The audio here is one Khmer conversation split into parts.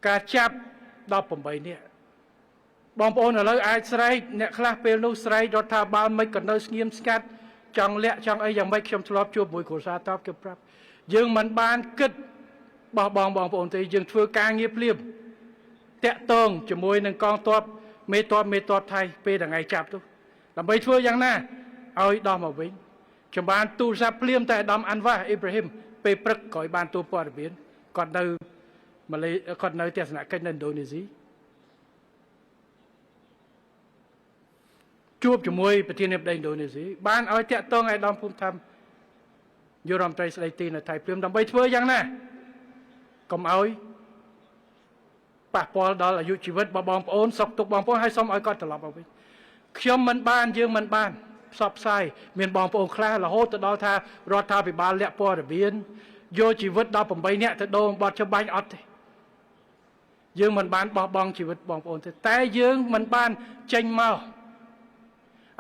ការចាប់18នាក់បងប្អូនឥឡូវអាចស្រែកអ្នកខ្លះពេលនោះស្រែករដ្ឋាភិបាលមិនក៏នៅស្ងៀមស្ងាត់ចង់លាក់ចង់អីយ៉ាងម៉េចខ្ញុំធ្លាប់ជួបមួយគ្រួសារតបគេប្រាប់យើងមិនបានគិតបោះបង់បងប្អូនទេយើងធ្វើការងារភ្លាមតាក់ទងជាមួយនឹងកងទ័ពមេតបមេតបថៃពេលថ្ងៃចាប់ទៅដើម្បីធ្វើយ៉ាងណាឲ្យដោះមកវិញខ្ញុំបានទូរស័ព្ទភ្លាមតែអាដាមអាន់វ៉ាអ៊ីប្រាហ៊ីមពេលព្រឹកក្រោយបានទូព័ត៌មានគាត់នៅម៉ាឡេគាត់នៅទស្សនកិច្ចនៅឥណ្ឌូនេស៊ីជួបជាមួយប្រធានាធិបតីឥណ្ឌូនេស៊ីបានឲ្យតាក់ទងអាដាមភូមិធម្មយុរដ្ឋមន្ត្រីស្ដីទីនៅថៃភ្លាមដើម្បីធ្វើយ៉ាងណាកុំឲ្យប៉ះពាល់ដល់អាយុជីវិតរបស់បងប្អូនសុខទុក្ខបងប្អូនហើយសូមឲ្យគាត់ត្រឡប់មកវិញខ្ញុំមិនបានយើងមិនបានផ្សព្វផ្សាយមានបងប្អូនខ្លះរហូតទៅដល់ថារដ្ឋាភិបាលលាក់ព័ត៌មានយកជីវិត18នាក់ទៅដូរបត់ច្បាញ់អត់ទេយើងមិនបានបោះបង់ជីវិតបងប្អូនទេតែយើងមិនបានចេញមក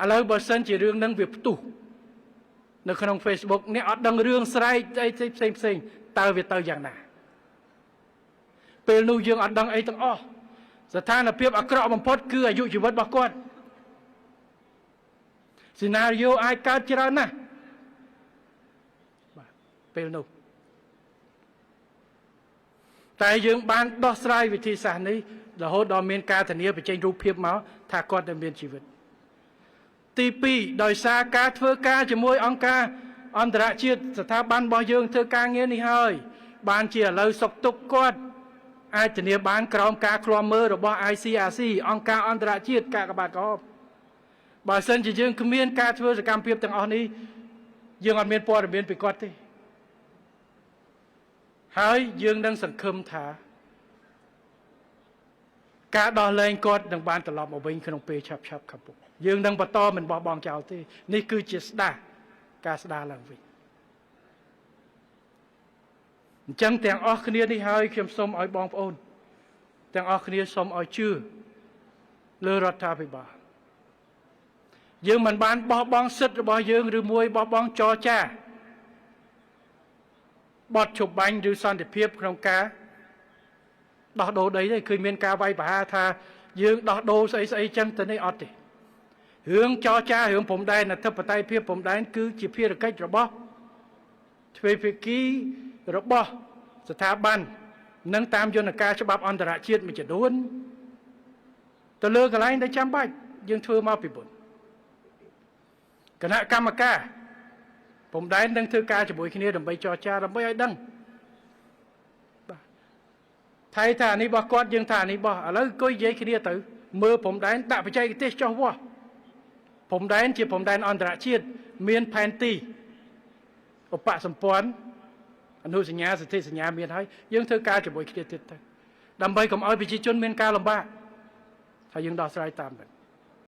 ឥឡូវបើសិនជារឿងនឹងវាផ្ទុះនៅក្នុង Facebook អ្នកអត់ដឹងរឿងស្រែកអីផ្សេងផ្សេងតើវាទៅយ៉ាងណាពេលនោះយើងអត់ដឹងអីទាំងអស់ស្ថានភាពអាក្រក់បំផុតគឺអាយុជីវិតរបស់គាត់សេណារីយ៉ូអាចកើតច្រើនណាស់បាទពេលនោះតែយើងបានដោះស្រាយវិធីសាស្ត្រនេះរហូតដល់មានការធានាបញ្ចេញរូបភាពមកថាគាត់នៅមានជីវិតទី2ដោយសារការធ្វើការជាមួយអង្គការអន្តរជាតិស្ថាប័នរបស់យើងធ្វើការងារនេះហើយបានជាឥឡូវសុខទុក្ខគាត់អាចធានាបានក្រោមការឃ្លាំមើលរបស់ ICRC អង្គការអន្តរជាតិកាកបាទក្រហមបើសិនជាយើងគ្មានការធ្វើសកម្មភាពទាំងអស់នេះយើងអត់មានព័ត៌មានពីគាត់ទេហើយយើងនឹងសង្ឃឹមថាការដោះលែងគាត់នឹងបានត្រឡប់មកវិញក្នុងពេលឆាប់ៗខាងមុខយើងនឹងបន្តមិនបោះបង់ចោលទេនេះគឺជាស្ដារការស្ដារឡើងវិញអញ្ចឹងទាំងអស់គ្នានេះហើយខ្ញុំសូមឲ្យបងប្អូនទាំងអស់គ្នាសូមឲ្យជឿលើរដ្ឋាភិបាលយើងមិនបានបោះបង់សិទ្ធិរបស់យើងឬមួយបោះបង់ចរចាបទជបាញ់ឬសន្តិភាពក្នុងការដោះដូរដីទេឃើញមានការវាយប្រហារថាយើងដោះដូរស្អីស្អីចឹងទៅនេះអត់ទេរឿងចរចារឿងព្រំដែនអធិបតេយ្យភាពព្រំដែនគឺជាភារកិច្ចរបស់ទ្វេភាគីរបស់ស្ថាប័ននិងតាមយន្តការច្បាប់អន្តរជាតិមួយចំនួនទៅលើកន្លែងដែលចាំបាច់យើងធ្វើមកពីមុនគណៈកម្មការព្រំដែននឹងធ្វើការជាមួយគ្នាដើម្បីចរចាដើម្បីឲ្យដឹងបាទថៃថានេះរបស់គាត់យើងថានេះរបស់ឥឡូវអង្គុយនិយាយគ្នាទៅមើលព្រំដែនដាក់បច្ចេកទេសចុះវាស់ព្រំដែនជាព្រំដែនអន្តរជាតិមានផែនទីឧបសម្ព័ន្ធអនុសញ្ញាសិទ្ធិសញ្ញាមានហើយយើងធ្វើការជាមួយគ្នាទៀតទៅដើម្បីកុំឲ្យប្រជាជនមានការលំបាកហើយយើងដោះស្រាយតាមហ្នឹង